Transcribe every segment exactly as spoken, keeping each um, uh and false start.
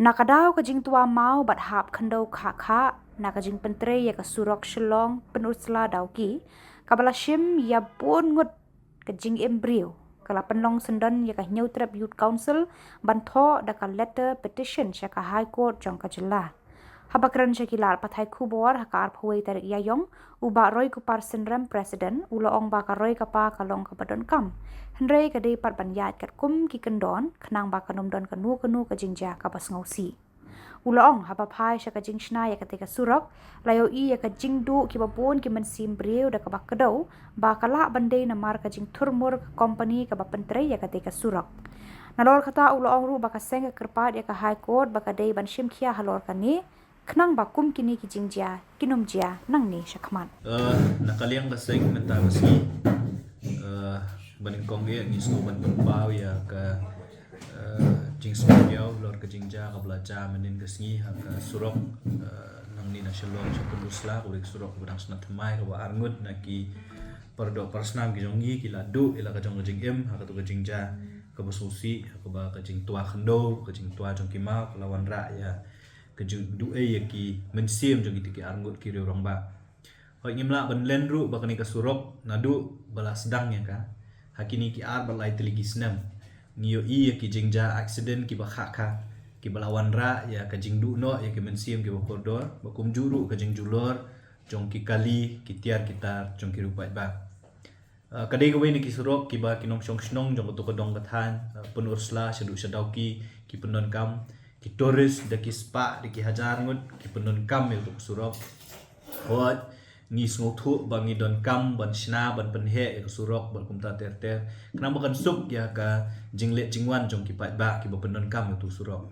Na ka daw ka jingtwa maw bad hap khyndew khah khah na ka jingpyntrei ïa ka surok Shillong Pynursla Dawki, kaba la shim ïa bun ngut ka jingim briew, ka la pynlong syndon ïa ka Hynñiewtrep Youth Council ban thoh da ka letter petition sha ka High Court jong ka jylla. Haba kren sha ki lad pathai khubor ha ka arphew wei tarik Ïaïong, u Bah Roykupar Synrem, President, u la ong ba ka roi ka par ka long kaba donkam, hynrei ka dei pat ban ïaid katkum ki kyndon khnang ba kan ym don kano kano ka jingjia kaba sngewsih. U la ong haba phai sha ka jingshna ïa katei ka surok, la ïohi ïa ka jingduh kiba bun ki mynsiem briew da kaba kdew ba ka lah ban dei namar ka jingthurmur ka kompani kaba pyntrei ïa katei ka surok. Nalor kata, u la ong ruh ba ka seng ka kyrpad ïa ka High Court ba ka dei ban shim khia halor kane, khnang ba kum kine ki jingjia kin ym jia nangne shakhmat. Eh, na ka liang ka seng mynta ka sngi, eh, ba nyngkong eh ngi sngewbha ban pynpaw ïa ka, eh, jingsngewthuh halor ka jingjia kaba la jia mynhynnin ka sngi ha ka surok, eh, nangne na Shillong sha Pynursla, kaba dei ka surok kaba dang sngewthuh thymmai, kaba arngut na ki pardoh parsnam ki jong ngi ki la duh ïa la ka jong ka jingim ha katu ka jingjia kaba sngewsih, ha kaba ka jingtwa khyndew, ka jingtwa jong ki maw ka la wanrah ïa ka jingduh ei ïa ki mynsiem jong kita ki arngut ki riew rangbah. Hooid, ngim lah ban len ruh ba kane ka surok naduh ba la sdang ïa ka, ha kine ki ar bad lai tylli ki snem ngi ïohi ïa ki jingjia accident kiba khah khah, kiba la wanrah ïa ka jingduh noh ïa ki mynsiem kiba kordor, bad kumjuh ruh ka jingjulor jong ki kali, ki tiar ki tar jong ki riew paidbah. Ah, ka dei kawei na ki surok kiba ki nongshong shnong jong katu ka dong ka thaiñ, ah, Pynursla shaduh sha Dawki ki pyndonkam, ki tourist da ki spah da ki hajar ngut ki pyndonkam ïa katu ka surok. Hooid, ngi sngewthuh ba ngi donkam ban shna ban pynheh ïa ka surok bad kumta ter ter, khnang ba kan suk ïa ka jingleit jingwan jong ki paidbah kiba pyndonkam ïa katu ka surok.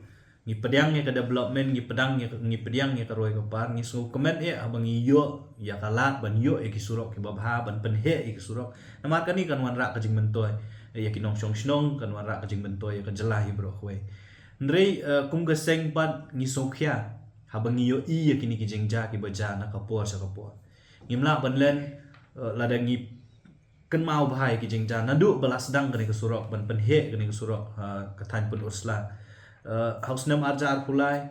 Ngi pdiang ïa ka development, ngi pdiang ïa ka, ngi pdiang ïa ka roi ka par, ngi sngewkmen eh haba ngi ïoh ïa ka lad ban ïoh ïa ki surok kiba bha, ban pynheh ïa ki surok. Namar kane kan wanrah ka jingmyntoi ïa ki nongshong shnong, kan wanrah ka jingmyntoi ïa ka jylla hi baroh kawei. Hynrei, eh, kum ka seng pat ngi sngewkhia haba ngi ïohi ïa kine ki jingjia kiba jia na ka por sha ka por. Ngim lah ban len, eh, lada ngi kynmaw bha ïa ki jingjia naduh ba la sdang kane ka surok, ban pynheh kane ka surok ha ka thaiñ Pynursla. Eh, ha u snem arhajar arphew lai,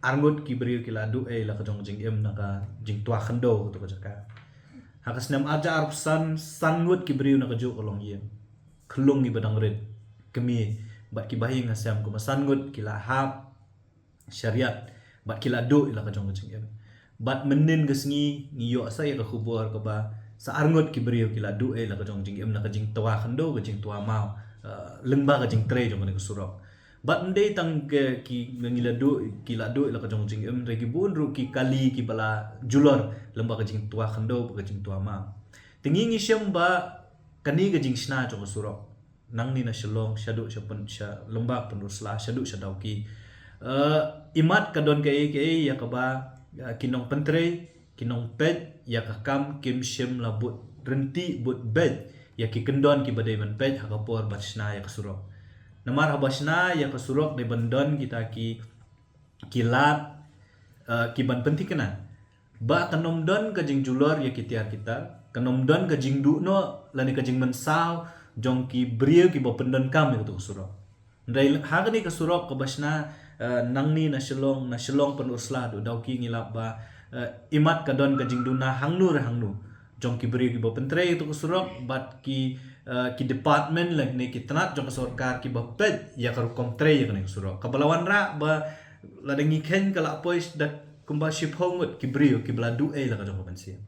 arngut ki briew ki la duh ei la ka jong ka jingim na ka jingtwa khyndew katu ka jaka. Ha ka snem arhajar arphew san, san ngut ki briew na kajuh ka longïing, khyllung kiba dang rit, kmie bad kiba ha ïing ha sem, kumba san ngut ki la hap sha riat bad ki la duh ïa la ka jong ka jingim. Bad mynhynnin ka sngi ngi ïoh sa ïa ka khubor kaba sa arngut ki briew ki la duh ei la ka jong ka jingim na ka jingtwa khyndew, ka jingtwa maw, eh, lyngba ka jingtrei jong kane ka surok. Bad ym dei tang ki, ki ngi la duh, ki la duh ei la ka jong ka jingim, hynrei ki bun ruh ki kali kiba la julor lyngba ka jingtwa khyndew bad ka jingtwa maw. Te ngi ngi shem ba kane ka jingshna jong ka surok nangne na Shillong shaduh sha Pyn-, sha lyngba Pynursla, shaduh sha Dawki, eh, imat ka don kaei kaei ïa kaba, eh, ki nongpyntrei ki nongpeit ïa ka kam kim shym la bud ryntih bud beit ïa ki kyndon kiba dei ban peit ha ka por ban shna ïa ka surok. Namar haba shna ïa ka surok dei ban don kita ki, ki lad, eh, ki ban pynthikna ba kan ym don ka jingjulor ïa ki tiar ki tar, kan ym don ka jingduh noh lane ka jingmynsaw jong ki briew kiba pyndonkam ïa katu ka surok. Hynrei ha kane ka surok kaba shna, eh, nangne na Shillong, na Shillong Pynursla haduh Dawki, ngi lap ba, eh, imat ka don ka jingduna hangno re hangno jong ki briew kiba pyntrei ïa katu ka surok bad ki, eh, ki department lane ki tnat jong ka sorkar kiba peit ïa ka rukom trei ïa kane ka surok. Kaba la wanrah ba lada ngi kheiñ ka la poi da kumba shiphew ngut ki briew kiba la duh ei la ka jong ka mynsiem.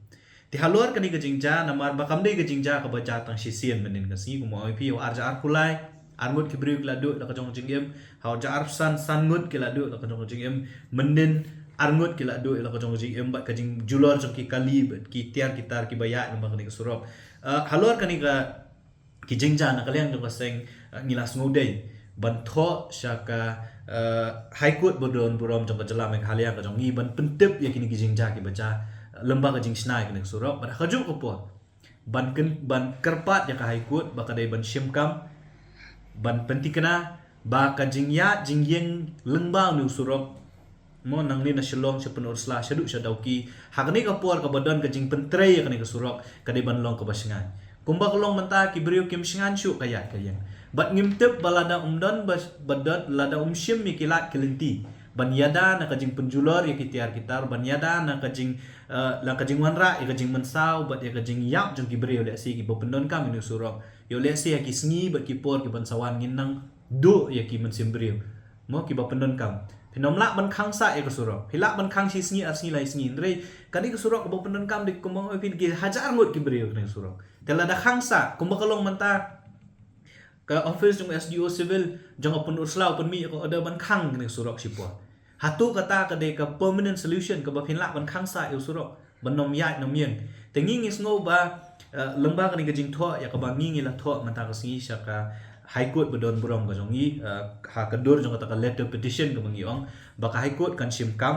Te halor kane ka jingjia, namar ba kam dei ka jingjia kaba jia tang shisien mynhynnin ka sngi, kumba ong ïa phi, ha u arhajar arphew lai arngut ki briew ki la duh ei la ka jong ka jingim, ha u arhajar arphew san san ngut ki la duh ei la ka jong ka jingim, mynhynnin arngut ki la duh ei la ka jong ka jingim bad ka jingjulor jong ki kali bad ki tiar ki tar kiba ïaid lyngba kane ka surok. Eh, halor kane ka ki jingjia na ka liang jong ka seng, eh, ngi la sngewdei ban thoh sha ka, eh, High Court ba don burom jong ka jylla Meghalaya ka jong ngi ban pyntip ïa kine ki jingjia kiba jia, eh, lyngba ka jingshna ïa kane ka surok, bad ha kajuh ka por ban kyn-, ban kyrpad ïa ka High Court ba ka dei ban shim kam, ban pynthikna ba ka jingïaid jingïeng lyngba une u surok, mo, nangne na Shillong sha Pynursla shaduh sha Dawki, ha kane ka por kaba don ka jingpyntrei ïa kane ka surok, ka dei ban long kaba shngaiñ. Kumba ka long mynta, ki briew kim shngaiñ shuh ka ïaid ka ïeng. Bad ngim tip ba lada um don ba, ba don, lada um shim ïa ki lad ki lynti ban ïada na ka jingpynjulor ïa ki tiar ki tar, ban ïada na ka jing, eh, na ka jingwanrah ïa ka jingmynsaw bad ïa ka jingïap jong ki briew, lehse kiba pyndonkam ïa une u surok, ïoh lehse ha ki sngi bad ki por ki ban sa wan ngin nang duh ïa ki mynsiem briew, mo, kiba pyndonkam. Phin ym lah ban khang sah ïa ka surok, phi lah ban khang shi sngi, ar sngi, lai sngi, hynrei kane ka surok kaba pyndonkam dei kumba ong ïa phi, ki hajar ngut ki briew kane ka surok. Te lada khang sah kumba ka long mynta, ka office jong S D O Civil jong ka pynurslai pynmih ïa ka order ban khang kane ka surok shipor. Hato kata ka dei ka permanent solution kaba phin lah ban khang sah ïa u surok ban ym ïaid ym ïeng? Te ngi ngi sngew ba, eh, lyngba kane ka jingthoh ïa kaba ngi ngi la thoh mynta ka sngi sha ka High Court ba don burom ka jong ngi, eh, ha ka dur jong kata ka letter petition kaba ngi ong ba ka High Court kan shim kam,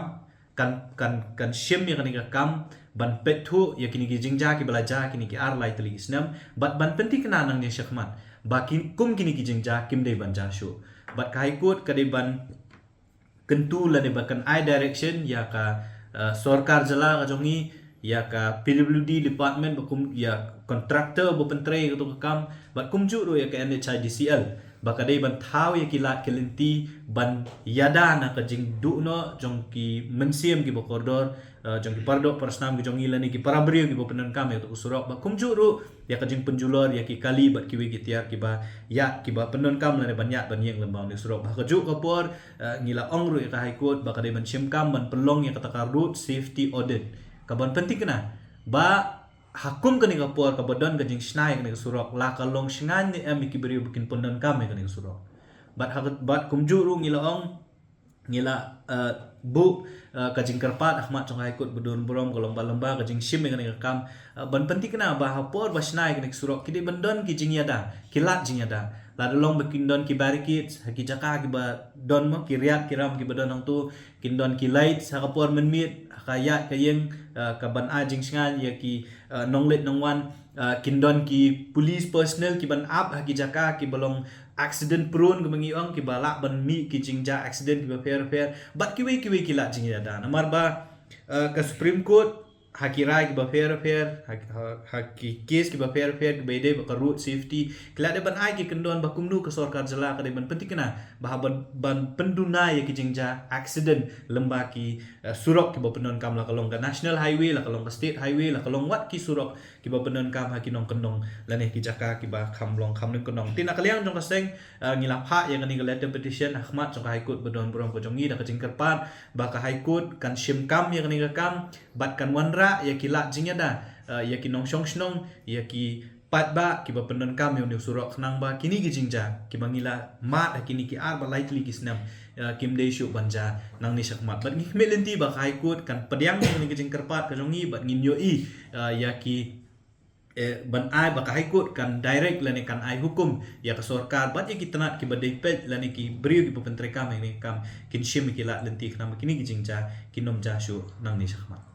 kan, kan, kan shim ïa kane ka kam ban peit thuh ïa kine ki jingjia kiba la jia kine ki ar lai tylli ki snem, bad ban pynthikna nangne shakhmat ba kin, kum kine ki jingjia kim dei ban jia shuh. Bad ka High Court ka dei ban kyntu lane ba kan ai direction ïa ka, eh, sorkar jylla ka jong ngi, ïa ka P W D department, ba kum ïa contractor ba pyntrei kato ka kam, bad kumjuh ruh ïa ka N H I D C L, ba ka dei ban thaw ïa ki lad ki lynti ban ïada na ka jingduh noh jong ki mynsiem kiba kordor, eh, jong ki paradoh parasnam ki jong ngi lane ki para briew kiba pyndonkam ïa kato ka surok, bad kumjuh ruh ïa ka jingpynjulor ïa ki kali bad kiwei ki tiar kiba ïa, kiba pyndonkam lane ban ïaid ban ïeng lyngba une u surok. Bad ha kajuh ka por, eh, ngi la ong ruh ïa ka High Court ba ka dei ban shim kam ban pynlong ïa kata ka road safety audit, kaban pynthikna ba ha kum kane ka por kaba don ka jingshna ïa kane ka surok, la ka long shngaiñ ne em ïa ki briew ba kin pyndonkam ïa kane ka surok. Bad ha ka, bad kumjuh ruh ngi la ong, ngi la, eh, buh, eh, ka jingkyrpad ha khmat jong ka High Court ba don burom ka long ba lyngba ka jingshim ïa kane ka kam, eh, ban pynthikna ba ha por ba shna ïa kane ka surok ki dei ban don ki jingïada, ki lad jingïada. Lada long ba kin don ki barricades ha ki jaka kiba don, mo, ki riat ki ram kiba don hangto, kin don ki lights ha ka por mynmiet, ha ka ïaid ka ïeng, eh, kaban ai jingshngaiñ ïa ki, eh, nongleit nongwan, eh, kin don ki police personnel kiban ap ha ki jaka kiba long accident prone kaba ngi ong, kiba lah ban mih ki jingjia accident kiba pher pher, bad kiwei kiwei ki lad jingïada. Namar ba, eh, ka Supreme Court ha ki rai kiba pher pher, ha, ha, ha ki case kiba pher pher kiba ïadei bad ka road safety, ki la dep ban ai ki kyndon ba kumno ka sorkar jylla ka dei ban pynthikna ba ha ban, ban pynduna ïa ki jingjia accident lyngba ki, eh, surok kiba pyndonkam, la ka long ka national highway, la ka long ka state highway, la ka long wat ki surok kiba pyndonkam ha ki nongkyndong lane ki jaka kiba kham long kham nongkyndong. Te na ka liang jong ka seng, eh, ngi la phah ïa kane ka letter petition ha khmat jong ka High Court ba don burom ka jong ngi da ka jingkyrpad ba ka High Court kan shim kam ïa kane ka kam bad kan wanrah ïa ki lad jingïada, eh, ïa ki nongshong shnong, ïa ki paidbah kiba pyndonkam ïa une u surok, khnang ba kine ki jingjia kiba ngi la mad ha kine ki ar bad lai tylli ki snem, eh, kim dei shuh ban jia nangne shakhmat. Bad ngi khmih lynti ba ka High Court kan pdiang ïa kane ka jingkyrpad ka jong ngi bad ngin ïohi, eh, ïa ki, eh, ban ai ba ka High Court kan direct lane kan ai hukum ïa ka sorkar bad ïa ki tnat kiba dei peit lane ki briew kiba pyntreikam ïa kane ka kam kin shim ïa ki lad lynti khnang ba kine ki jingjia kin ym jia shuh nangne shakhmat.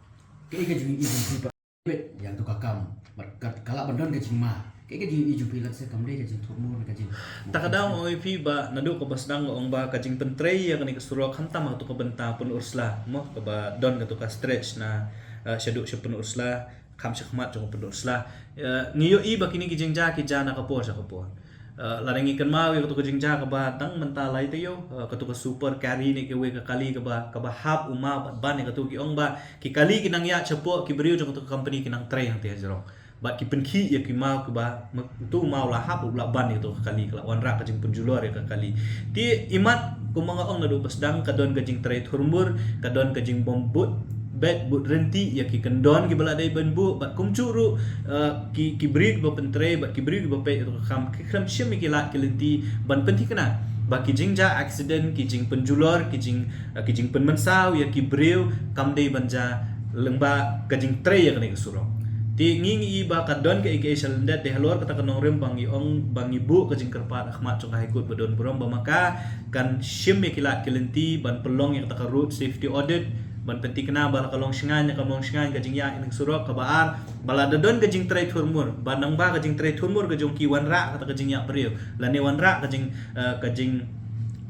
Kaei ka jingïohi jong phi ba peit ïa kato ka kam bad ka, ka lah ban don ka jingma? Kaei ka jingïohi jong phi lehse kam dei ka jingthurmur ne ka jing? Ta ka daw ong ïa phi ba naduh kaba sdang nga ong ba ka jingpyntrei ïa kane ka surok khamtam ha kato ka bynta Pynursla, mo, kaba don kato ka stretch na, eh, shaduh sha Pynursla kham shakhmat jong ka Pynursla. Eh, ngi ïohi ba kine ki jingjia ki jia na ka por sha ka por. Eh, lada ngi kynmaw ïa kato ka jingjia kaba dang mynta lai taïew, eh, kato ka Super Carry ne kawei ka kali kaba, kaba hap u maw bad ban ïa kato, ki ong ba ki kali ki nang ïaid shapoh, ki briew jong kato ka company ki nang trei hangtei hajrong. Bad ki pynkhih ïa ki maw kiba, ma-, uto u maw la hap u la ban ïa kato ka kali, ka la wanrah ka jingpynjulor ïa ka kali. Te imat kumba nga ong naduh ba sdang ka don ka jingtrei thurmur, ka don ka jingbym bud bet bud rynti ïa ki kyndon kiba la dei ban buh, bad kumjuh ruh, eh, ki, ki briew kiba pyntrei bad ki briew kiba peit ïa kato ka kam ki khlem shim ïa ki lad ki lynti ban pynthikna ba ki jingjia accident, ki jingpynjulor, ki jing, eh, ki jingpynmynsaw ïa ki briew kam dei ban jia lyngba ka jingtrei ïa kane ka surok. Te ngi ngi i ba ka don kaei kaei sha lyndet, te halor kata ka nongrim ba ngi ong ba ngi buh ka jingkyrpad ha khmat jong ka High Court ba don burom ba ma ka kan shim ïa ki lad ki lynti ban pynlong ïa kata ka road safety audit ban pynthikna ba la ka long shngaiñ ne kam long shngaiñ ka jingïaid ïa kane ka surok. Kaba ar, ba lada don ka jingtrei thurmur, ba nang ba ka jingtrei thurmur ka jong ki wanrah kata ka jingïap briew lane wanrah ka jing, eh, ka jing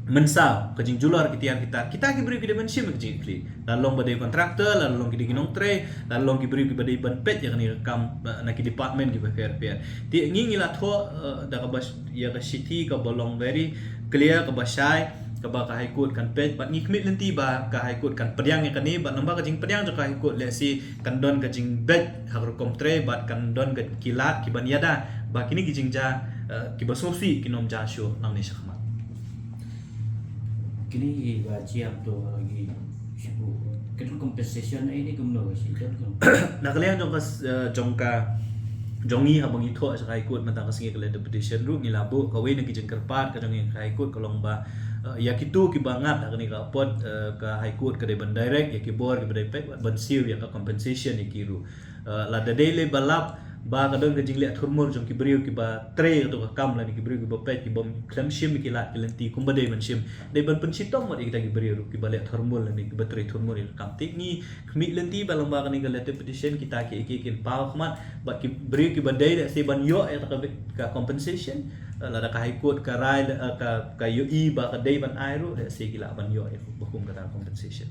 mynsaw ka jingjulor ki tiar ki tar, kita ki briew ki dei ban shim ka jingkitkhlieh, la long ba dei contractor, la long ki dei ki nongtrei, la long ki briew kiba dei ban peit ïa kane ka kam na ki department kiba pher pher. Te ngi ngi la thoh da kaba ïa ka shithi kaba long very clear, kaba shai, kaba ka High Court kan peit, bad ngi khmih lynti ba ka High Court kan pdiang ïa kane, bad namar ka jingpdiang jong ka High Court lehse kan don ka jingbeit ha ka rukom trei bad kan don ka ki lad kiban ïada ba kine ki jingjia kiba sngewsih kin ym jia shuh nangne shakhmat. Kine ba jia to lagi shibu. Ka don compensation ai ne kumno shi don. Na ka liang jong ka jong ka jong ngi haba ngi thoh sha ka High Court mynta ka sngi ka letter petition ruh ngi la buh kawei na ki jingkyrpad ka jong ngi ka High Court ka long ba ïa kito kiba ngat ha kane ka apot ka High Court ka dei ban direct ïa ki bor kiba dei peit ban siew ïa ka compensation ïa ki ruh. Lada dei lei ba lap ba ka don ka jingleh thurmur jong ki briew kiba trei kato ka kam lane ki briew kiba peit kiba khlem shim ki lad ki lynti kumba dei ban shim, dei ban pynshitom wat ïa kita ki briew ruh kiba leh thurmur lane kiba trei thurmur ïa ka kam. Te ngi khmih lynti ba lyngba kane ka letter petition kita ki ki kin paw khmat bad ki briew kiba dei lehse ban ïoh ïa ka compensation. Lada ka High Court ka rai ka ka ïohi ba ka dei ban ai ruh lehse ki lah ban ïoh ïa ba kum kata compensation.